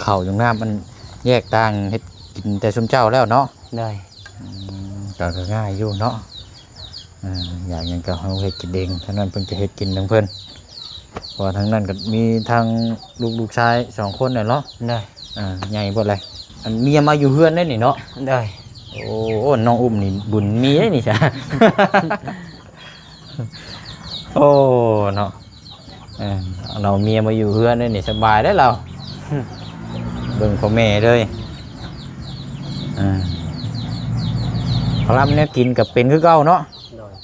ເຂົ້າຢູ່ນ້ຳມັນແຍກຕ່າງເຮັດກິນແຕ່ຊຸມເຈົ້າແລ້ວເນາະ? ໂດຍ. ອືມ ກໍ ກໍງ່າຍຢູ່ເນາະ. ອ່າ ຢາກຫຍັງກໍເຮົາເຮັດກິນເອງ ທາງນັ້ນເພິ່ນຈະເຮັດກິນທາງເພິ່ນ ເພາະວ່າທາງນັ້ນກໍມີທັງລູກ ລູກຊາຍສອງຄົນແຫຼະເນາະ? ໂດຍ. ອ່າ ໃຫຍ່ເບິດແລ້ວ ອັນເມຍມາຢູ່ເຮືອນໄດ້ນີ້ເນາະ? ໂດຍ. ໂອ້ ນ້ອງອຸ້ມນີ້ບຸນມີໄດ໋ນີ້ຊະ. ໂອ້ ເນາະ ເອີ ເອົາເມຍມາຢູ່ເຮືອນໄດ້ນີ້ສະບາຍໄດ໋ລາວ ເບິ່ງພໍ່ແມ່ເລີຍ. ເອີ ເຂົ້າລຳແນວກິນກໍເປັນຄືເກົ່າເນາະ? ໂດຍ.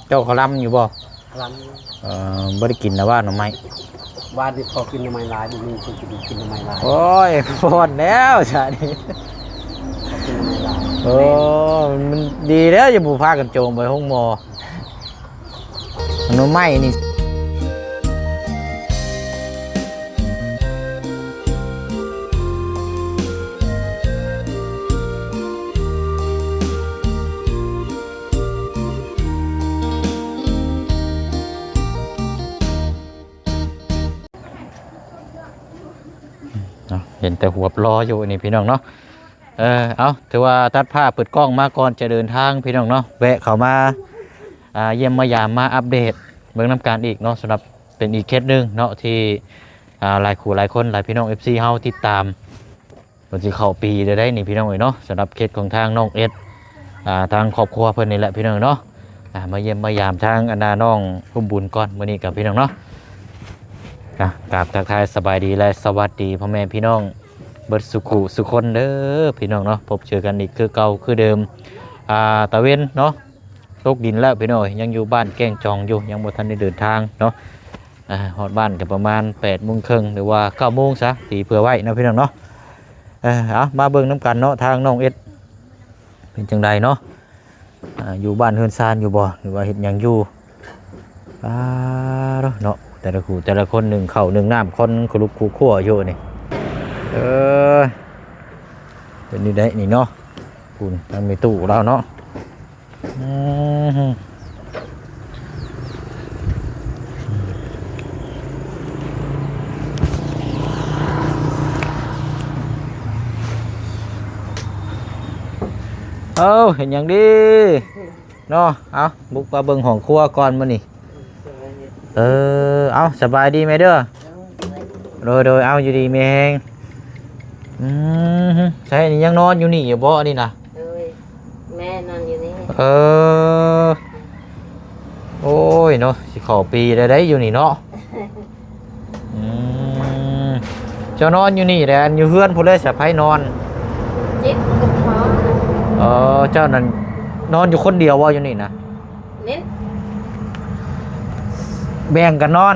ເຈົ້າເຂົ້າລຳຢູ່ບໍ່? ເຂົ້າລຳຢູ່. ເອີ ບໍ່ໄດ້ກິນນະວ່າໜໍ່ໄມ້? ວານນີ້ພໍກິນໜໍ່ໄມ້ຫຼາຍ ບໍ່ມີຄົນກິນ ກິນໜໍ່ໄມ້ຫຼາຍ. ໂອ້ຍ ພໍແລ້ວຊະນີ້. ພໍກິນໜໍ່ໄມ້ຫຼາຍ. ໂອ້ ມັນດີແລ້ວ ຢ່າບໍ່ພາກັນໂຈມໄປໂຮງໝໍ. ໜໍ່ໄມ້ນີ້ ເນາະ ເຫັນແຕ່ຫົວປລໍຢູ່ນີ້ພີ່ນ້ອງເນາະ. ເອີ ເອົາ ຖືວ່າຕັດພາບເປີດກ້ອງມາກ່ອນຈະເດີນທາງພີ່ນ້ອງເນາະ ແວະເຂົ້າມາ ອ່າ ຢ້ຽມມາຢາມ ມາອັບເດດເບິ່ງນຳກັນອີກເນາະ. ສຳລັບເປັນອີກເຂດໜຶ່ງເນາະ ທີ່ ອ່າ ຫຼາຍຄູ່ຫຼາຍຄົນ ຫຼາຍພີ່ນ້ອງ ເອັຟຊີ ເຮົາຕິດຕາມ ເພິ່ນຊິເຂົ້າປີແລ້ວໄດ໋ນີ້ພີ່ນ້ອງເອີຍເນາະ. ສຳລັບເຂດຂອງທາງນ້ອງເອັດ ອ່າ ທາງຄອບຄົວເພິ່ນນີ້ແຫຼະພີ່ນ້ອງເນາະ. ອ່າ ມາຢ້ຽມມາຢາມທາງອັນນ່ານ້ອງຮ່ວມບຸນກ່ອນ ມື້ນີ້ກັບພີ່ນ້ອງເນາະ. ອ່າ ກາບທັກທາຍສະບາຍດີ ແລະ ສະຫວັດດີພໍ່ແມ່ພີ່ນ້ອງ ເບິດສຸຂູສຸຄົນເດີພີ່ນ້ອງເນາະ. ພົບເຈີກັນອີກຄືເກົ່າຄືເດີມ ອ່າ ຕາເວັນເນາະ ຕົກດິນແລ້ວພີ່ນ້ອງເອີຍ. ຍັງຢູ່ບ້ານແກ້ງຈອງຢູ່ ຍັງບໍ່ທັນໄດ້ເດີນທາງເນາະ. ອ່າ ຮອດບ້ານກໍປະມານແປດໂມງເຄິ່ງ ຫຼືວ່າເກົ້າໂມງຊະ ຕີເຜື່ອໄວ້ເນາະພີ່ນ້ອງເນາະ. ເອີ ເອົາ ມາເບິ່ງນຳກັນເນາະ ທາງນ້ອງເອັດ ເປັນຈັ່ງໃດເນາະ? ອ່າ ຢູ່ບ້ານເຮືອນຊານຢູ່ບໍ່ ຫຼືວ່າເຮັດຫຍັງຢູ່? ປາດເນາະ ແຕ່ລະຄູ່ແຕ່ລະຄົນ ໜຶ້ງເຂົ້າໜຶ້ງນ້ຳ ຄົນຄຸລຸກຄຸຄົວຢູ່ນີ້. ເອີ ເປັນຢູ່ໃດນີ້ເນາະ? ພຸ້ນ ທາງແມ່ຕູ້ລາວເນາະ. ອືມ ເອົ້າ ເຮັດຫຍັງດີເນາະ? ເອົາ ບຸກມາເບິ່ງຫ້ອງຄົວກ່ອນມື້ນີ້. ເອີ ເອົາ ສະບາຍດີແມ່ເດີ. ໂດຍ ໂດຍ ເອົາ ຢູ່ດີມີແຮງ. ອືມ ໃສ ອັນນີ້ຍັງນອນຢູ່ນີ້ຢູ່ບໍ່ ອັນນີ້ນະ? ໂດຍ ແມ່ນອນຢູ່ນີ້. ເອີ ໂອ້ຍເນາະ ຊິເຂົ້າປີແລ້ວໄດ໋ຢູ່ນີ້ເນາະ. ອືມ ເຈົ້ານອນຢູ່ນີ້ແຫຼະ ອັນຢູ່ເຮືອນພຸ້ນເລີຍ ສະໃຜນອນ? ຈິດກັບພໍ່. ເອີ ເຈົ້ານັ້ນນອນຢູ່ຄົນດຽວບໍ່ ຢູ່ນີ້ນະ? ນີ້ ແບ່ງກັນນອນ.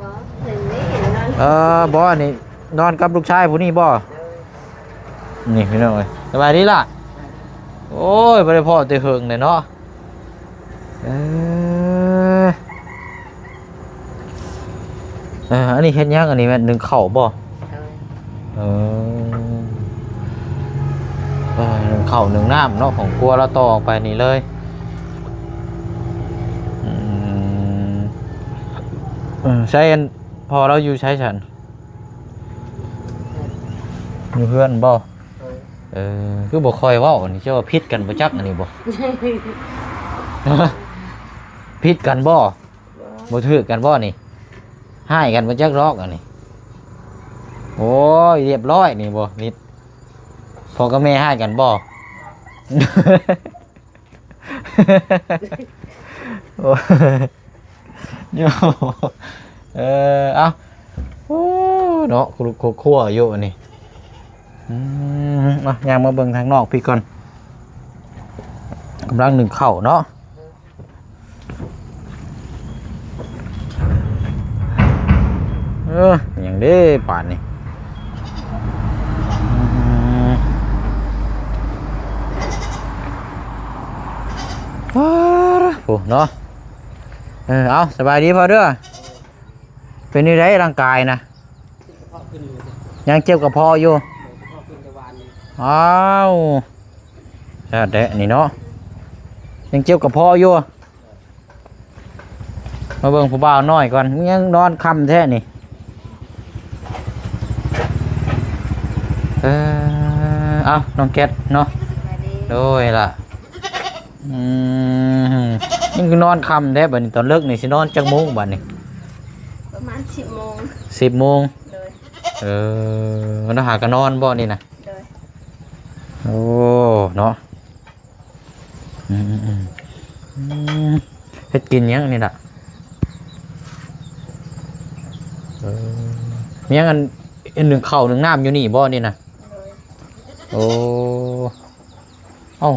ບໍ່ ເຫັນນີ້ເຫັນນອນ. ເອີ ບໍ່ ອັນນີ້ນອນກັບລູກຊາຍຜູ້ນີ້ບໍ່? ໂດຍ. ນີ້ພີ່ນ້ອງເອີຍ ສະບາຍດີລະ. ໂອ້ຍ ບໍ່ໄດ້ພໍ້ແຕ່ເຫິງແຫຼະເນາະ. ເອີ ເອີ ອັນນີ້ເຮັດຫຍັງ? ອັນນີ້ແມ່ນໜຶ້ງເຂົ້າບໍ່? ໂດຍ. ເອີ ເອີ ໜຶ້ງເຂົ້າໜຶ້ງນ້ຳເນາະ ຂອງຄົວລາວຕໍ່ອອກໄປນີ້ເລີຍ. ອືມ ເອີ ໃສ ອັນ ພໍ່ລາວຢູ່ໃສຊັ້ນ? ຢູ່ເຮືອນບໍ່? ໂດຍ. ເອີ ຄືບໍ່ຄ່ອຍເວົ້ານີ້ ເຈົ້າວ່າຜິດກັນບໍ່ຈັກອັນນີ້ບໍ່? ຜິດກັນບໍ່? ບໍ່ຖືກກັນບໍ່ນີ້? ຮ້າຍກັນບໍ່ຈັກດອກອັນນີ້. ໂອ້ຍ ລຽບຮ້ອຍນີ້ບໍ່ນິດ. ພໍ່ກັບແມ່ຮ້າຍກັນບໍ່? ໂອ້ຍ ໂຍ ເອີ ເອົ້າ ໂອ້ ເນາະ ຄຸລຸກຄຸຄົວຢູ່ອັນນີ້. ອືມ ເອົາ ຍ່າງມາເບິ່ງທາງນອກພີ້ກ່ອນ ກຳລັງໜຶ້ງເຂົ້າເນາະ. ເອີ ຫຍັງເດ້ບາດນີ້. ອືມ ໂອ້ ເນາະ. ເອີ ເອົາ ສະບາຍດີພໍ່ເດີ. ເປັນຈັ່ງໃດຮ່າງກາຍນະ? ຍັງເຈັບກະເພາະຢູ່. ອ້າວ ຊາດແທ້ນີ້ເນາະ ຍັງເຈັບກະເພາະຢູ່. ມາເບິ່ງຜູ້ບ່າວນ້ອຍກ່ອນ ຍັງນອນຄ່ຳແທ້ນີ້. ເອີ ເອົ້າ ນ້ອງແກັດເນາະ. ສະບາຍດີ. ໂດຍລະ. ອືມ ຍັງຄືນອນຄ່ຳແທ້ບັດນີ້. ຕອນເລິກນີ້ຊິນອນຈັກໂມງບັດນີ້? ປະມານສິບໂມງ. ສິບໂມງ. ໂດຍ. ເອີ ແລ້ວຫາກະນອນບໍ່ນີ້ນະ? ໂດຍ. ໂອ້ ເນາະ. ອືມໆໆ ອືມ ເຮັດກິນຫຍັງນີ້ລະ? ເອີ ມີຫຍັງ ອັນ ອັນໜຶ້ງເຂົ້າໜຶ້ງນ້ຳຢູ່ນີ້ບໍ່ນີ້ນະ? ໂດຍ. ໂອ້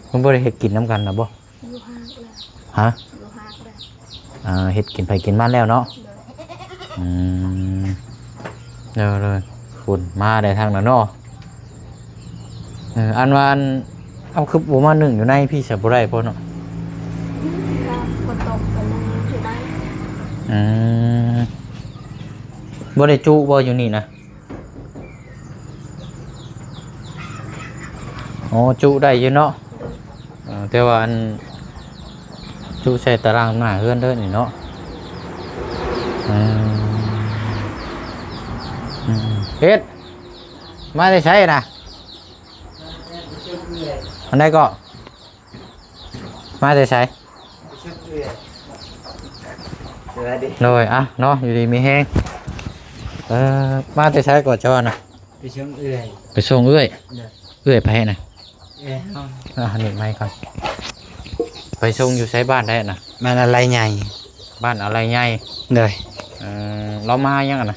ເອົ້າ ເພິ່ນບໍ່ໄດ້ເຮັດກິນນຳກັນນະບໍ່? ຢູ່ຮ້ານແລ້ວ. ຮະ? ຢູ່ຮ້ານແລ້ວ. ອ່າ ເຮັດກິນໃຜກິນມັນແລ້ວເນາະ. ໂດຍ. ອືມ ເດີໆ ພຸ້ນມາໄດ້ທາງນັ້ນເນາະ. ເອີ ອັນວ່າ ອັນ ເອົາ ຄືບໍ່ມາໜຶ້ງຢູ່ໃນພີ້ຊະ ບໍ່ໄດ້ບໍ່ເນາະ? ກໍຝົນຕົກກໍໜຶ້ງຢູ່ໃນ. ອືມ ບໍ່ໄດ້ຈຸບໍ່ຢູ່ນີ້ນະ? ອໍ ຈຸໄດ້ຢູ່ເນາະ. ເອີ ແຕ່ວ່າອັນ ຈຸໃສ່ຕາລ່າງໜ້າເຮືອນເດີນີ້ເນາະ. ອືມ ອືມ ເຮັດ ມາແຕ່ໃສນະ? ອັນໃດເກາະ? ມາແຕ່ໃສ? ສະບາຍດີ. ໂດຍ ອ່ະເນາະ ຢູ່ດີມີແຮງ. ເອີ ມາແຕ່ໃສເກາະເຈົ້ານະ? ໄປສົ່ງເອື້ອຍ. ໄປສົ່ງເອື້ອຍ. ໂດຍ. ເອື້ອຍໃຜນະ? ເອື້ອຍເຮົາ. ອ່າ ນີ້ໄມກ່ອນ. ໄປສົ່ງຢູ່ໃສ ບ້ານໃດນະ? ບ້ານອາໄລໃຫຍ່. ບ້ານອາໄລໃຫຍ່. ໂດຍ. ເອີ ລາວມາຫຍັງຫັ້ນນະ?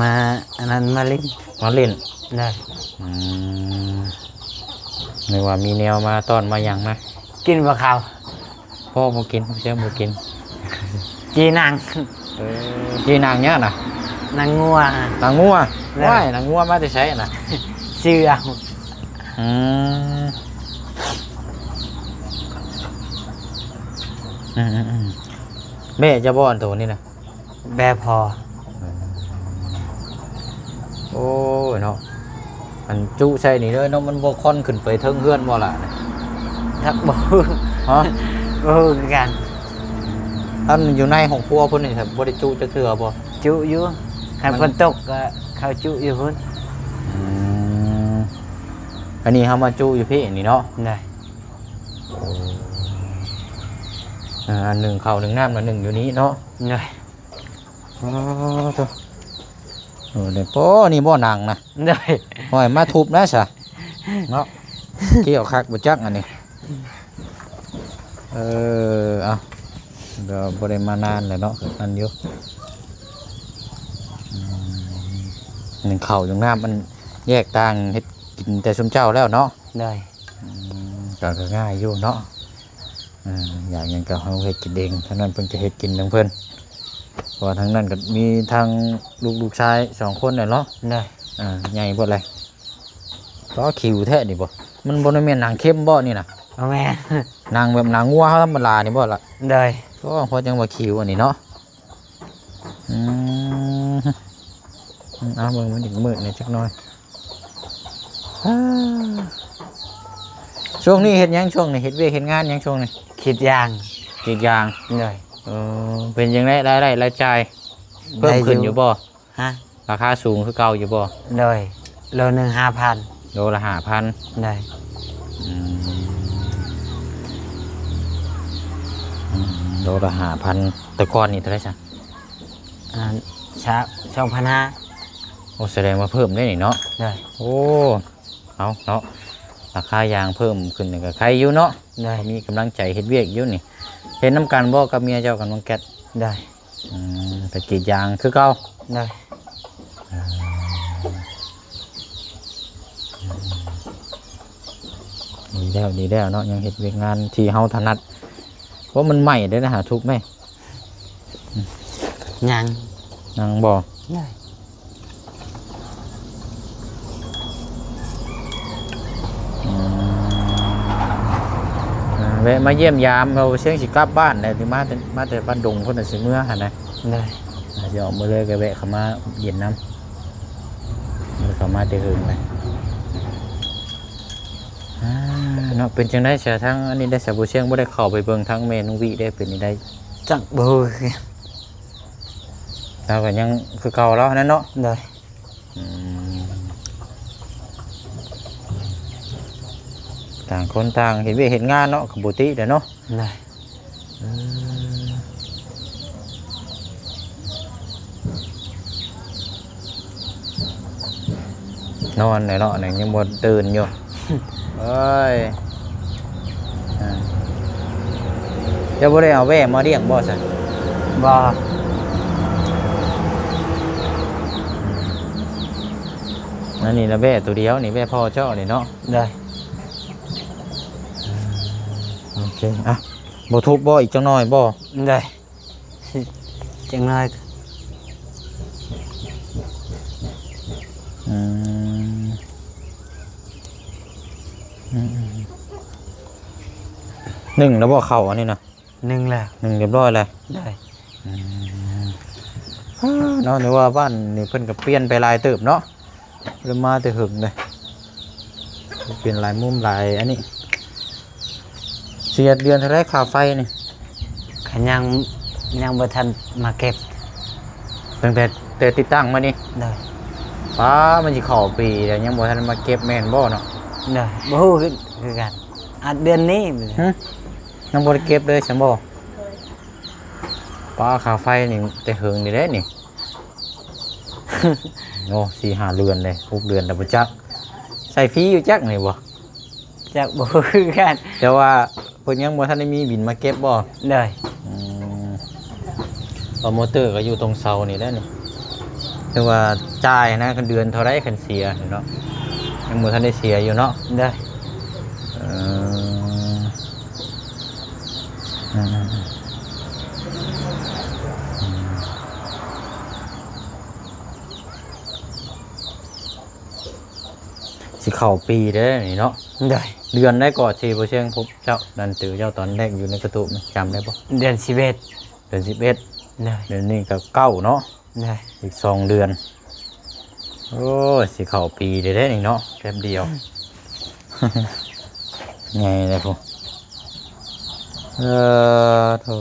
ມາອັນນັ້ນ ມາຫຼິ້ນ. ມາຫຼິ້ນ. ໂດຍ. ອືມ ນຶກວ່າມີແນວມາຕ້ອນມາຫຍັງນະ. ກິນບໍ່ເຂົ້າ? ພໍ່ບໍ່ກິນ ເຊື່ອບໍ່ກິນ. ຈີ່ໜັງ. ເອີ ຈີ່ໜັງຫຍັງນະ? ໜັງງົວ. ໜັງງົວ. ໂດຍ. ວ້າຍ ໜັງງົວມາແຕ່ໃສນະ? ຊື້ເອົາ. ອືມ ອືມໆ ແມ່ເຈົ້າບໍ່ ອັນໂຕນີ້ນະ? ແບພໍ. ໂອ້ຍເນາະ ອັນຈຸໃສ່ນີ້ເດີເນາະ. ມັນບໍ່ຄ່ອນຂຶ້ນໄປເທິງເຮືອນບໍ່ລະ? ຈັກບໍ່ຮູ້. ຮະ? ບໍ່ຮູ້ຄືກັນ. ອັນຢູ່ໃນຫ້ອງຄົວພຸ້ນນີ້ ບໍ່ໄດ້ຈຸຈັກເທື່ອບໍ່? ຈຸຢູ່. ຄັນມັນຝົນຕົກກໍເຂົ້າຈຸຢູ່ພຸ້ນ. ອືມ ອັນນີ້ເຮົາມາຈຸຢູ່ພີ້ນີ້ເນາະ. ໄດ້. ເອີ ອັນໜຶ້ງເຂົ້າໜຶ້ງນ້ຳ ອັນໜຶ້ງຢູ່ນີ້ເນາະ. ໄດ້. ອໍ ໂທ້ ໂອ້ ນີ້ບໍ່ໜັງນະ. ໂດຍ. ໂອ້ຍ ມາທຸບນະຊະເນາະ. ກ່ຽວຄັກບໍ່ຈັກອັນນີ້. ເອີ ເອົ້າ ກໍບໍ່ໄດ້ມານານແລ້ວເນາະ ອັນຢູ່. ອືມ ໜຶ້ງເຂົ້າໜຶ້ງນ້ຳ ມັນແຍກຕ່າງເຮັດກິນແຕ່ຊຸມເຈົ້າແລ້ວເນາະ. ໂດຍ. ອືມ ກໍ ກໍງ່າຍຢູ່ເນາະ. ເອີ ຢາກຫຍັງກໍເຮົາເຮັດກິນເອງ ເທົ່ານັ້ນເພິ່ນກໍເຮັດກິນຂອງເພິ່ນ. ເພາະວ່າທາງນັ້ນກໍມີທັງລູກ ລູກຊາຍສອງຄົນແຫຼະເນາະ. ໂດຍ. ອ່າ ໃຫຍ່ເບິດເລີຍ. ກໍຂິວແທ້ນີ້ບໍ່? ມັນບໍ່ໄດ້ແມ່ນໜັງເຂັມບໍ່ນີ້ນະ? ບໍ່ແມ່ນ. ໜັງແບບໜັງງົວທຳມະດານີ້ບໍ່ລະ? ໂດຍ. ກໍພໍຈັ່ງວ່າຂິວອັນນີ້ເນາະ. ອືມ ເອົາ ເບິ່ງມັນມືດແດ່ຈັກໜ່ອຍ. ອາ ຊ່ວງນີ້ເຮັດຫຍັງ? ຊ່ວງນີ້ເຮັດວຽກເຮັດງານຫຍັງຊ່ວງນີ້? ກຣີດຢາງ. ກຣີດຢາງ. ໂດຍ. ເອີ ເປັນຈັ່ງໃດ ລາຍໄດ້ລາຍຈ່າຍເພີ່ມຂຶ້ນຢູ່ບໍ່? ຮະ? ລາຄາສູງຄືເກົ່າຢູ່ບໍ່? ໂດຍ. ໂລໜຶ່ງຫ້າພັນ. ໂລລະຫ້າພັນ. ໂດຍ. ອືມ ອືມ ໂລລະຫ້າພັນ. ແຕ່ກ່ອນນີ້ເທົ່າໃດຊະ? ອ່າ ສາມ ສອງພັນຫ້າ. ໂອ້ ສະແດງວ່າເພີ່ມໄດ້ນີ້ເນາະ. ໂດຍ. ໂອ້ ເອົາເນາະ ລາຄາຢາງເພີ່ມຂຶ້ນນີ້ກໍໄຄຢູ່ເນາະ. ໂດຍ. ມີກຳລັງໃຈເຮັດວຽກຢູ່ນີ້. ເຮັດນຳກັນບໍ່ກັບເມຍເຈົ້າກັບນ້ອງແກັດ? ໂດຍ. ອືມ ໄປກຣີດຢາງຄືເກົ່າ. ໂດຍ. ເອີ ດີແລ້ວ ດີແລ້ວເນາະ ຍັງເຮັດວຽກງານທີ່ເຮົາຖະໜັດ. ໂອ້ ມັນໄໝ້ເດ້ນະ ຫາທຸບໄໝ້? ຍັງ. ຍັງບໍ່? ໂດຍ. ອືມ ອ່າ ແວະມາຢ້ຽມຢາມ ເຮົາເຊິ່ງຊິກັບບ້ານແລ້ວ ຊິມາແຕ່ ມາແຕ່ບ້ານດົງພຸ້ນນະ ຊິເມືອຫັ້ນນະ. ໂດຍ. ອ່າ ຊິອອກມື້ເລີຍ ກໍແວະເຂົ້າມາເຢັນນຳ ບໍ່ໄດ້ເຂົ້າມາແຕ່ເຫິງແລ້ວ. ອ່າ ເນາະ ເປັນຈັ່ງໃດຊະ ທາງອັນນີ້ໄດ້ ສາວຜູ້ຊຽງບໍ່ໄດ້ເຂົ້າໄປເບິ່ງທາງແມ່ນ້ອງວິໄດ້ ເປັນຈັ່ງໃດ? ຈັກ ບໍ່ຮູ້ຄືກັນ. ລາວກໍຍັງຄືເກົ່າລາວຫັ້ນນະເນາະ. ໂດຍ. ອືມ ຕ່າງຄົນຕ່າງເຮັດວຽກເຮັດງານເນາະ ກໍບໍ່ຕິແຫຼະເນາະ. ໄດ້ ອືມ ນອນແຫຼະເນາະ ຍັງບໍ່ຕື່ນຢູ່. ເອີຍ ອ່າ ເຈົ້າບໍ່ໄດ້ເອົາແວ່ມາລ້ຽງບໍ່ຊັ້ນ? ບໍ່. ອັນນີ້ລະແວ່ໂຕດຽວນີ້ ແວ່ພໍ່ເຈົ້ານີ້ເນາະ. ໂດຍ ໂອເຄ ອ່ະ ບໍ່ທຸບບໍ່ ອີກຈັກໜ້ອຍບໍ່? ໂດຍ ຈັກໜ້ອຍ. ອືມ ອືມ ໜຶ້ງແລ້ວບໍ່ເຂົ້າອັນນີ້ນະ? ໜຶ້ງແລ້ວ ໜຶ້ງຮຽບຮ້ອຍແລ້ວ. ໂດຍ ອືມ ເນາະ ເນາະ ວ່າບ້ານນີ້ເພິ່ນກໍປ່ຽນໄປຫຼາຍເຕີບເນາະ ເລີ່ມມາແຕ່ເຫິງເດ້ ປ່ຽນຫຼາຍມຸມຫຼາຍອັນນີ້. ເສຍເດືອນເທົ່າໃດຄ່າໄຟນີ້? ກໍຍັງ ຍັງບໍ່ທັນມາເກັບ ຕັ້ງແຕ່ ແຕ່ຕິດຕັ້ງມານີ້. ໂດຍ ປ້າ ມັນຊິເຂົ້າປີແລ້ວ ຍັງບໍ່ທັນມາເກັບແມ່ນບໍ່ເນາະ? ໂດຍ ບໍ່ຮູ້ຄື ຄືກັນ ອາດເດືອນນີ້. ຫຶ? ຍັງບໍ່ໄດ້ເກັບເລີຍຊັ້ນບໍ່? ໂດຍ ປ້າ ຄ່າໄຟນີ້ແຕ່ເຫິງນີ້ແຫຼະນີ້. ໂອ້ ສີ່ຫ້າເດືອນເດ້ ຫົກເດືອນແລ້ວບໍ່ຈັກ ໃຊ້ຟຣີຢູ່ຈັກນີ້ບໍ່? ຈັກ ບໍ່ຮູ້ຄືກັນ ແຕ່ວ່າເພິ່ນຍັງບໍ່ທັນໄດ້ມີບິນມາເກັບບໍ່? ໂດຍ ອືມ ປະໂມເຕີກໍຢູ່ຕົງເສົານີ້ແຫຼະນີ້ ຖືວ່າຈ່າຍນະ ຄັນເດືອນເທົ່າໃດຄັນເສຍເນາະ ຍັງບໍ່ທັນໄດ້ເສຍຢູ່ເນາະ. ໂດຍ ເອີ ອືມ ອືມ ອືມ ຊິເຂົ້າປີແລ້ວນີ້ເນາະ. ໂດຍ ເດືອນໃດກໍທີ່ບໍ່ຊຽງພົບເຈົ້າ ນັ້ນຕື່ເຈົ້າຕອນແລກຢູ່ໃນກະຕູບ ຈຳໄດ້ບໍ່? ເດືອນສິບເອັດ ເດືອນສິບເອັດ. ໂດຍ ເດືອນນີ້ກໍເກົ້າເນາະ. ໂດຍ ອີກສອງເດືອນ. ໂອ້ຍ ຊິເຂົ້າປີແລ້ວເດ້ນີ້ເນາະ ແປັບດຽວ ໃຫຍ່ແລ້ວພຸ້ນ. ເອີ ໂທ້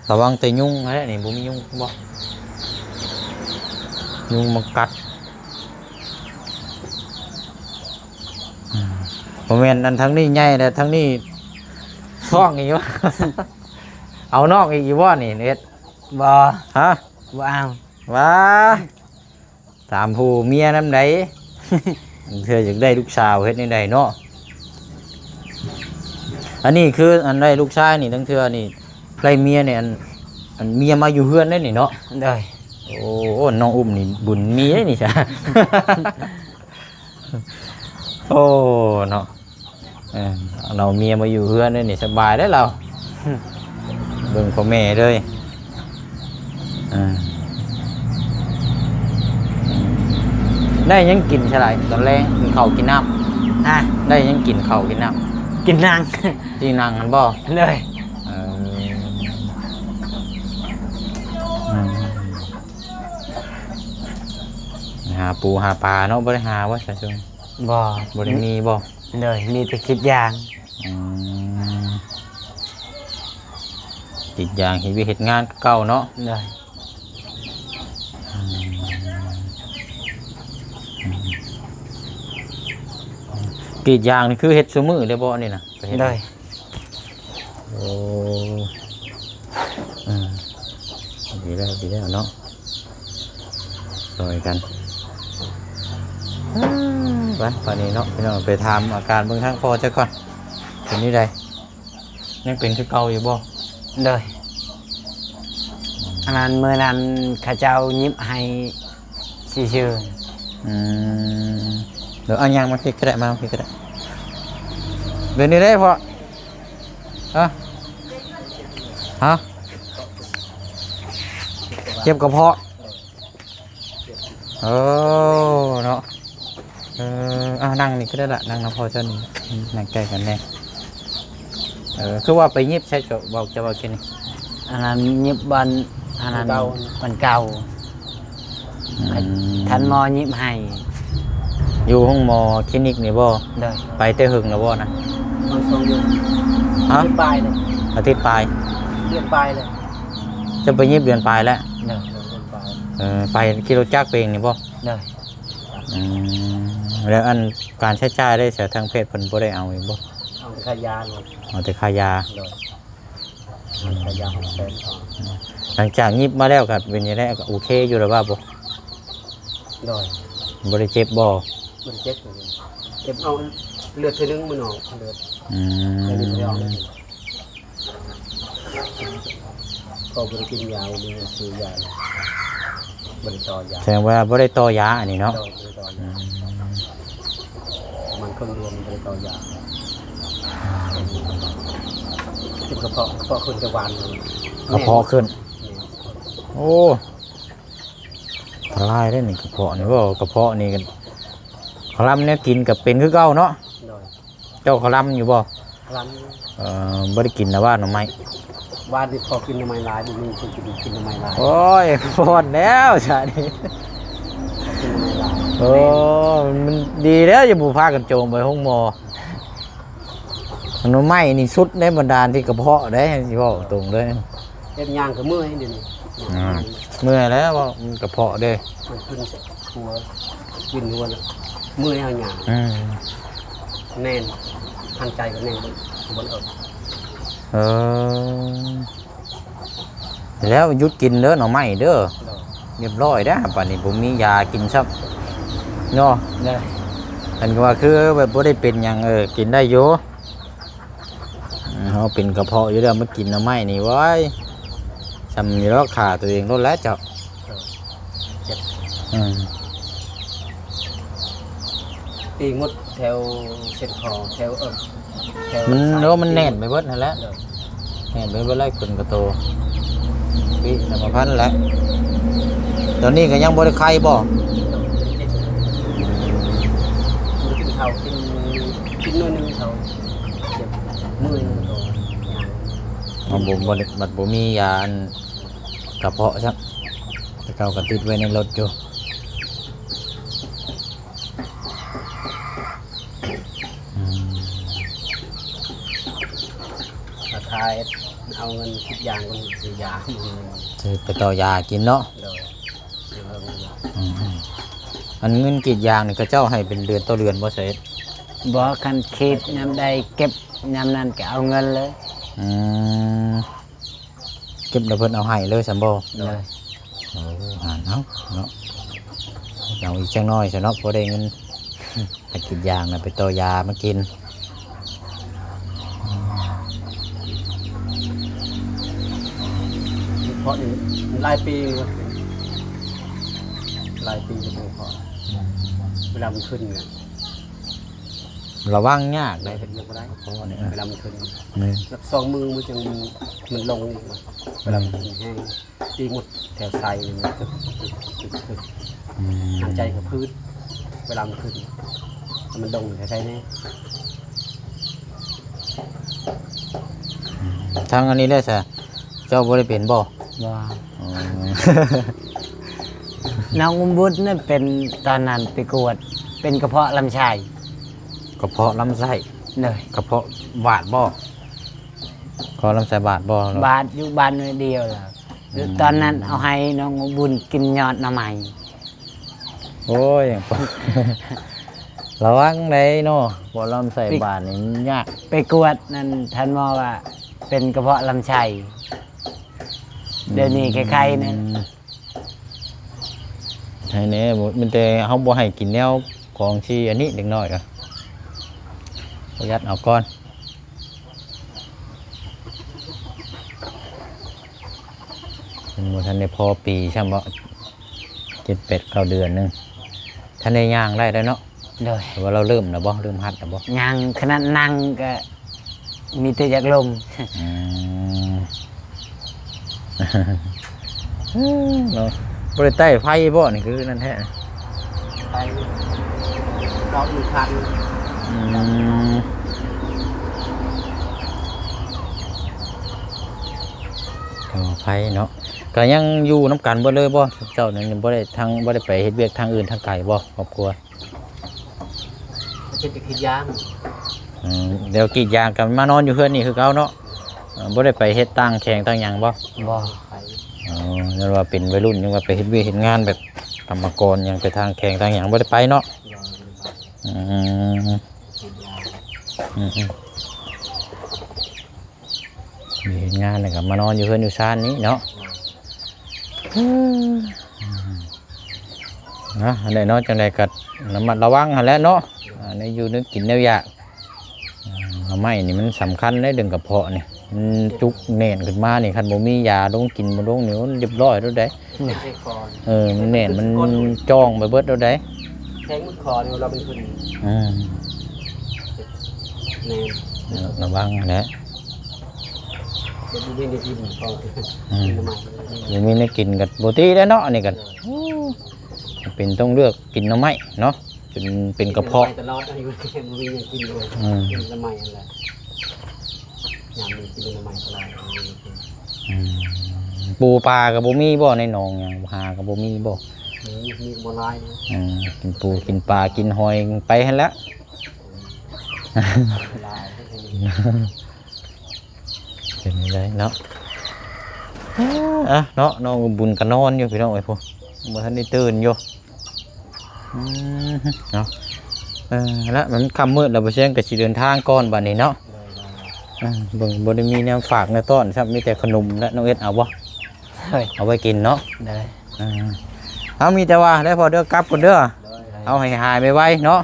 ລະວັງແຕ່ຍຸງຫັ້ນແຫຼະນີ້ ບໍ່ມີຍຸງບໍ່? ຍຸງມາກັດ. ອືມ ບໍ່ແມ່ນອັນທາງນີ້ໃຫຍ່ແລ້ວ ທາງນີ້ທ້ອງອີກຢູ່. ເອົານ້ອງອີກຢູ່ບໍ່ນີ້ ເຮັດ? ບໍ່. ຮະ? ບໍ່ເອົາ. ຫວາ ຕາມຜູ້ເມຍນຳໃດ ເທື່ອຢາກໄດ້ລູກສາວເຮັດແນວໃດເນາະ. ອັນນີ້ຄືອັນໄດ້ລູກຊາຍນີ້ ຕັ້ງເທື່ອນີ້ໄດ້ເມຍນີ້ ອັນ ອັນເມຍມາຢູ່ເຮືອນໄດ້ນີ້ເນາະ. ໂດຍ. ໂອ້ ນ້ອງອຸ້ມນີ້ບຸນມີໄດ໋ນີ້ຊະ. ໂອ້ ເນາະ. ເອີ ເອົາເມຍມາຢູ່ເຮືອນເດ້ນີ້ ສະບາຍເດ້ລາວ. ເບິ່ງພໍ່ແມ່ເລີຍ. ເອີ ໄດ້ຫຍັງກິນຊະຫຼາຍຕອນແລງ ກິນເຂົ້າກິນນ້ຳ? ຮະ? ໄດ້ຫຍັງກິນເຂົ້າກິນນ້ຳ? ກິນນັ່ງ. ທີ່ນັ່ງຫັ້ນບໍ່? ເລີຍ. ເອີ ອືມ ຫາປູຫາປາເນາະ ບໍ່ໄດ້ຫາບໍ່ຊະຊຸມ? ບໍ່ ບໍ່ໄດ້ມີບໍ່? ໂດຍ ມີແຕ່ກຣີດຢາງ. ອືມ ກຣີດຢາງ ເຮັດວຽກເຮັດງານຄືເກົ່າເນາະ. ໂດຍ. ອືມ ອືມ ກຣີດຢາງນີ້ຄືເຮັດຊຸມື້ເລີຍບໍ່ນີ້ນະ? ໂດຍ. ໂອ້ ເອີ ດີແລ້ວ ດີແລ້ວເນາະ ຊ່ອຍກັນ. ໄປ ບາດນີ້ເນາະ ພີ່ນ້ອງ ໄປຖາມອາການເບິ່ງທາງພໍ່ເຈົ້າກ່ອນ ເປັນແນວໃດ? ຍັງເປັນຄືເກົ່າຢູ່ບໍ່? ໂດຍ. ອັນນັ້ນ ມື້ນັ້ນເຂົາເຈົ້າຫຍິບໃຫ້ຊື່ໆ. ອືມ ເດີ ເອົາຍ່າງມາພີ້ກໍໄດ້ ມາພີ້ກໍໄດ້. ເປັນແນວໃດພໍ່? ຮະ? ຮະ? ເຈັບກະເພາະ. ເອີ ເນາະ. ເອີ ອ່າ ນັ່ງນີ້ກໍໄດ້ລະ ນັ່ງນຳພໍ່ເຈົ້ານີ້ ນັ່ງໃກ້ກັນແດ່. ເອີ ຄືວ່າໄປຫຍິບໃສ່ ເຈົ້າເວົ້າ ເຈົ້າເວົ້າກິນນີ້? ອັນນັ້ນຫຍິບບ່ອນ ອັນນັ້ນ ບ່ອນເກົ່າ ບ່ອນເກົ່າ. ອືມ ທ່ານໝໍຫຍິບໃຫ້. ຢູ່ໂຮງໝໍຄລີນິກນີ້ບໍ່? ໂດຍ. ໄປແຕ່ເຫິງແລ້ວບໍ່ນະ? ມາສອງເດືອນ. ຮະ? ອາທິດປາຍເລີຍ. ອາທິດປາຍ? ເດືອນປາຍເລີຍ. ເຈົ້າໄປຫຍິບເດືອນປາຍແລ້ວ? ໂດຍ ເດືອນປາຍ. ເອີ ໄປຂີ່ລົດຈັກໄປເອງນີ້ບໍ່? ໂດຍ. ອືມ ແລ້ວອັນການໃຊ້ຈ່າຍເດ້ ສາທາງແພດເພິ່ນບໍ່ໄດ້ເອົາອີກບໍ່? ເອົາແຕ່ຄ່າຢາໂລດ. ເອົາແຕ່ຄ່າຢາ. ໂດຍ. ອືມ ຄ່າຢາຫົກແສນ. ຫຼັງຈາກຫຍິບມາແລ້ວກໍເປັນຈັ່ງໃດ? ກໍໂອເຄຢູ່ແລ້ວວ່າບໍ່? ໂດຍ. ບໍ່ໄດ້ເຈັບບໍ່? ບໍ່ໄດ້ເຈັບ. ເຈັບເອົາເລືອດເທື່ອໜຶ່ງມັນອອກເລືອດ. ອືມ ເລືອດນີ້ບໍ່ໄດ້ອອກເລີຍ. ກໍບໍ່ໄດ້ກິນຢາ ບໍ່ມີເງິນຊື້ຢາ ບໍ່ໄດ້ຕໍ່ຢາ. ແສດງວ່າບໍ່ໄດ້ຕໍ່ຢາອັນນີ້ເນາະ? ໂດຍ ບໍ່ໄດ້ຕໍ່ຢາ. ອືມ ປະມານເຄິ່ງເດືອນບໍ່ໄດ້ຕໍ່ຢາ. ເຈັບກະເພາະ ກະເພາະຂຶ້ນແຕ່ວານ. ກະເພາະຂຶ້ນ. ແມ່ນ. ໂອ້ ອັນຕະລາຍເດ້ນີ້ ກະເພາະນີ້. ເວົ້າກະເພາະນີ້ ຄະລຳແນວກິນກໍເປັນຄືເກົ່າເນາະ? ໂດຍ. ເຈົ້າຄະລຳຢູ່ບໍ່? ຄະລຳຢູ່. ເອີ ບໍ່ໄດ້ກິນນະວ່າໜໍ່ໄມ້? ວານນີ້ພໍກິນໜໍ່ໄມ້ຫຼາຍ ບໍ່ມີຄົນກິນ ກິນໜໍ່ໄມ້ຫຼາຍ. ໂອ້ຍ ພໍແລ້ວຊະນີ້. ກິນໜໍ່ໄມ້ຫຼາຍ. ໂອ້ ມັນດີແລ້ວ ຢ່າບໍ່ພາກັນໂຈມໄປໂຮງໝໍ. ໜໍ່ໄມ້ນີ້ສຸດໃນບັນດາທີ່ກະເພາະເດ້ ຊິເວົ້າຕົງເລີຍ. ເຮັດຫຍັງກໍເມື່ອຍດຽວນີ້. ອ່າ ເມື່ອຍແລ້ວ ເວົ້າມັນກະເພາະເດ້. ມັນຂຶ້ນຫົວ ກິນຫົວ ເມື່ອຍເຮົາຫຍັງ. ອືມ ແໜ້ນ ຫັນໃຈກໍແໜ້ນ ບໍ່ອອກ. ເອີ ແລ້ວຢຸດກິນເດີໜໍ່ໄມ້ເດີ. ໂດຍ. ຮຽບຮ້ອຍເດ້ ບາດນີ້ບໍ່ມີຢາກິນຊ້ຳເນາະ. ໂດຍ. ອັນກໍວ່າຄືແບບບໍ່ໄດ້ເປັນຫຍັງ ເອີ ກິນໄດ້ຢູ່. ເຮົາເປັນກະເພາະຢູ່ແລ້ວ ມາກິນໜໍ່ໄມ້ນີ້ ໂອ້ຍ ຊ່ຳຢູ່ດອກ ຂ້າຕົວເອງໂລດແຫຼະເຈົ້າ. ເອີ ເຈັບ. ອືມ ຕີໝົດແຖວເສັ້ນຄໍ ແຖວ ເອີ ແຖວ ມັນ ສາຍ ໂອ້ ມັນແໜ້ນໄປເບິດຫັ້ນແຫຼະ. ໂດຍ. ແໜ້ນໄປເບິດແລ້ວ ເປັນກະໂຕ ປີກສຳມະພັນແຫຼະ. ຕອນນີ້ກໍຍັງບໍ່ໄດ້ໄຄບໍ່? ໂດຍ. ບໍ່ໄດ້ກິນເຂົ້າ ກິນ ກິນໜ້ອຍໜຶ່ງເຂົ້າ. ເຈັບ ເມື່ອຍ ມັນກໍຍ່າງ. ເອົາ ບໍ່ ບໍ່ໄດ້ ບັດບໍ່ມີຢາອັນກະເພາະຊ້ຳ ແຕ່ເກົ່າກໍຕິດໄວ້ໃນລົດຢູ່. ອືມ ຖ້າຂາຍ ເອົາເງິນຄິດຢາງ ກໍຊື້ຢາ ຊື້ໄປຕໍ່ຢາກິນເນາະ. ໂດຍ. ອືມ ອັນເງິນກຣີດຢາງນີ້ ເຂົາເຈົ້າໃຫ້ເປັນເດືອນຕໍ່ເດືອນບໍ່ ສາເອັດ? ບໍ່ ຄັນກຣີດຍາມໃດເກັບຍາມນັ້ນກໍເອົາເງິນເລີຍ. ອືມ ເກັບແລ້ວເພິ່ນເອົາໃຫ້ເລີຍຊັ້ນບໍ່? ໂດຍ. ໂອ້ ຫານເອົາເນາະ ເອົາອີກຈັກໜ້ອຍຊະເນາະ ພໍໄດ້ເງິນ. ໄປກຣີດຢາງນະ ໄປຕໍ່ຢາມາກິນ. ເພາະນີ້ຫຼາຍປີແລ້ວ ຫຼາຍປີແລ້ວເພາະ ເວລາມັນຂຶ້ນນະ ລະວັງຍາກເດ້ ເຮັດຫຍັງບໍ່ໄດ້ ເພາະນີ້ ເວລາມັນຂຶ້ນ ແມ່ນ ສອງມື້ມັນຈັ່ງ ມັນລົງອີກ ເວລາມັນຂຶ້ນແຮງ. ຕີໝົດແຖວໄຊນີ້ ອືມ ຫາຍໃຈກໍພືດ ເວລາມັນຂຶ້ນ ມັນລົງໃກ້ໆແນ່. ອືມ ທາງອັນນີ້ແຫຼະຊະ ເຈົ້າບໍ່ໄດ້ເປັນບໍ່? ບໍ່. ອໍ ນ້ອງອຸ້ມບຸດນັ້ນເປັນ ຕອນນັ້ນໄປກວດ ເປັນກະເພາະລຳໄສ້. ກະເພາະລຳໄສ້? ໂດຍ. ກະເພາະບາດບໍ່? ກະເພາະລຳໄສ້ບາດບໍ່? ບາດຢູ່ ບາດໜ້ອຍດຽວລະ. ອືມ ຕອນນັ້ນເອົາໃຫ້ນ້ອງອຸ້ມບຸດກິນຍອດໜໍ່ໄມ້. ໂອ້ຍ ລະວັງໄດ໋ເນາະ ເພາະລຳໄສ້ບາດນີ້ມັນຍາກ. ໄປກວດນັ້ນ ທ່ານໝໍວ່າເປັນກະເພາະລຳໄສ້. ອືມ ດຽວນີ້ໄຄໆນະ. ໃຫ້ແນ່ ມີແຕ່ເຮົາບໍ່ໃຫ້ກິນແນວຂອງທີ່ອັນນີ້ ເດັກນ້ອຍກໍປະຢັດເອົາກ່ອນ. ຍັງບໍ່ທັນໄດ້ພໍປີຊ້ຳເບາະ ເຈັດ ແປດ ເກົ້າ ເດືອນໜຶ່ງ ທັນໄດ້ຍ່າງໄດ້ແລ້ວເນາະ. ໂດຍ. ແຕ່ວ່າລາວເລີ່ມແລ້ວບໍ່? ເລີ່ມຫັດແລ້ວບໍ່? ຍັງ ຂະໜາດນັ່ງກໍມີແຕ່ຢາກລົມ. ອືມ ເນາະ ບໍ່ໄດ້ໄຕ້ໄຟບໍ່ນີ້? ຄືນັ້ນແທ້ ໄຟດອກມີຄັນ. ອືມ ກໍໄຟເນາະ ກໍຍັງຢູ່ນຳກັນເບິດເລີຍບໍ່? ເຈົ້ານັ້ນຍັງບໍ່ໄດ້ທາງ ບໍ່ໄດ້ໄປເຮັດວຽກທາງອື່ນທາງໄກບໍ່ ຄອບຄົວ? ເຮັດແຕ່ກຣີດຢາງ. ອືມ ແລ້ວກຣີດຢາງກໍມານອນຢູ່ເຮືອນນີ້ຄືເກົ່າເນາະ? ເອີ ບໍ່ໄດ້ໄປເຮັດຕ່າງແຂວງຕ່າງຫຍັງບໍ່? ບໍ່ໄປ. ອໍ ຍັງວ່າເປັນໄວລຸ້ນ ຍັງວ່າໄປເຮັດວຽກເຮັດງານແບບ ກຳມະກອນຫຍັງໄປທາງແຂວງທາງຫຍັງບໍ່ໄດ້ໄປເນາະ? ບໍ່ ບໍ່ໄດ້ໄປ. ອືມ ກຣີດຢາງ ອືມໆ ມີເຮັດງານແລ້ວກໍມານອນຢູ່ເຮືອນຢູ່ຊານນີ້ເນາະ. ເນາະ ອັນໃດເນາະ ຈັ່ງໃດກໍລະມັດລະວັງຫັ້ນແຫຼະເນາະ ອ່າ ໃນຢູ່ໃນກິນແນວຢາກ. ອ່າ ໜໍ່ໄມ້ນີ້ມັນສຳຄັນເດ້ ເລື່ອງກະເພາະນີ້ ມັນຈຸກແໜ້ນຂຶ້ນມານີ້ ຄັນບໍ່ມີຢາລົງກິນບໍ່ລົງນີ້ ໂອ້ ລຽບຮ້ອຍໂລດໃດ໋. ເອີ ມັນແໜ້ນ ມັນຈ່ອງໄປເບິດໂລດໃດ໋. ແທງໝົດຄໍນີ້ລາວເປັນຄົນ ອືມ ແໜ້ນ ລະວັງຫັ້ນແຫຼະ. ບໍ່ມີແນວກິນ ອືມ ບໍ່ມີແນວກິນກໍບໍ່ຕິແລ້ວເນາະ ອັນນີ້ກໍ ເອີ ໂອ້ ເປັນຕ້ອງເລືອກກິນໜໍ່ໄມ້ເນາະ ຈົນເປັນກະເພາະ ກິນໜໍ່ໄມ້ຕະຫຼອດ ອັນນີ້ບໍ່ມີຫຍັງກິນເລີຍ. ອືມ ກິນໜໍ່ໄມ້ຫັ້ນແຫຼະ ຍາມນີ້ກິນໜໍ່ໄມ້ຕະຫຼອດ ອືມ ປູປາກໍບໍ່ມີບໍ່ ໃນໜອງຫຍັງຫາກໍບໍ່ມີບໍ່? ມີ ມີບໍ່ຫຼາຍເນາະ. ອືມ ກິນປູກິນປາກິນຫອຍໄປຫັ້ນແຫຼະ. ເປັນໄດ້ເນາະ ອ່າ ເນາະ ນ້ອງອຸມບຸນກໍນອນຢູ່ພີ່ນ້ອງເອີຍ ພຸ້ນ ບໍ່ທັນໄດ້ຕື່ນຢູ່. ອືມ ເນາະ ເອີ ລະມັນຄ່ຳມືດແລ້ວ ບໍ່ແຊງກໍຊິເດີນທາງກ່ອນບັດນີ້ເນາະ. ເອີ ເບິ່ງ ບໍ່ໄດ້ມີແນວຝາກແນວຕ້ອນຊ້ຳ ມີແຕ່ຂະໜົມແຫຼະ ນ້ອງເອັດເອົາບໍ່? ເອີຍ ເອົາໄວ້ກິນເນາະ. ເອີ ເຮົາມີແຕ່ວ່າໄດ້ພໍເດີ ກັບກ່ອນເດີ ເຮົາໃຫ້ຫາຍໄວໆເນາະ.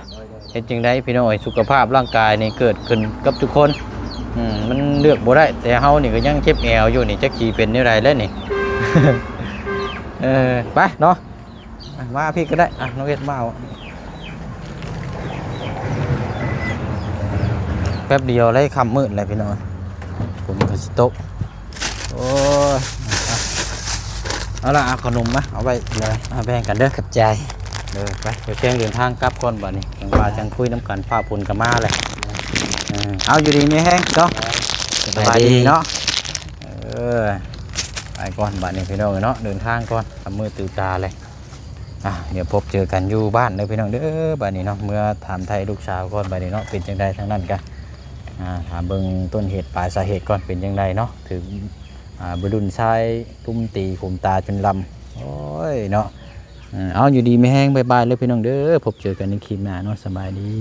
ເຮັດຈັ່ງໃດພີ່ນ້ອງເອີຍ ສຸຂະພາບຮ່າງກາຍນີ້ເກີດຂຶ້ນກັບທຸກຄົນ ອືມ ມັນເລືອກບໍ່ໄດ້ ແຕ່ເຮົານີ້ກໍຍັງເຈັບແອວຢູ່ນີ້ ຈັກຊິເປັນແນວໃດແລ້ວນີ້. ເອີ ໄປເນາະ ມາພີ້ກໍໄດ້ ອ່ະ ນ້ອງເອັດມາເອົາ ແປັບດຽວເລີຍຄ່ຳມືດແລ້ວພີ່ນ້ອງ ຝົນກໍຊິຕົກ. ໂອ້ຍ ເອົາລະ ເອົາຂະໜົມມາ ເອົາໄວ້ເລີຍ ເອົາແບ່ງກັນເດີ ຂອບໃຈ. ເດີ ໄປ ໄປແຊງເດີນທາງກັບກ່ອນບັດນີ້ ຈັ່ງວ່າຈັ່ງຄຸຍນຳກັນ ຟ້າຝົນກໍມາແລ້ວ. ເອີ ເອົາ ຢູ່ດີມີແຮງເນາະ ສະບາຍດີເນາະ. ເອີ ໄປກ່ອນບັດນີ້ພີ່ນ້ອງເນາະ ເດີນທາງກ່ອນ ຄ່ຳມືດຕື່ນຕາເລີຍ. ອ່າ ດຽວພົບເຈີກັນຢູ່ບ້ານເດີພີ່ນ້ອງເດີ ບັດນີ້ເນາະ ເມືອຖາມໄຖ່ລູກສາວກ່ອນບັດນີ້ເນາະ ເປັນຈັ່ງໃດທາງນັ້ນກະ ອ່າ ຖາມເບິ່ງຕົ້ນເຫດປາຍສາເຫດກ່ອນ ເປັນຈັ່ງໃດເນາະ ຖືກ ອ່າ ໄວລຸ້ນຊາຍລຸມຕີຂົມຕາຈົນລຳ ໂອ້ຍເນາະ. ເອີ ເອົາ ຢູ່ດີມີແຮງ ບາຍບາຍເດີພີ່ນ້ອງເດີ ພົບເຈີກັນໃນຄລິບໜ້າເນາະ ສະບາຍດີ.